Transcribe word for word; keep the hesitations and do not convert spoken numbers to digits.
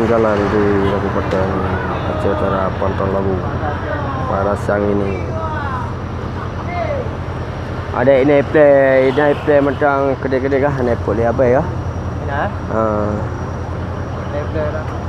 Jalan di Kabupaten Aceh Utara, Pantôn Labu, pada siang ini. Ada ini play, ini play mantong kedai-kedai kah, ini play apa ya? Nah. Ha. Ini play lah.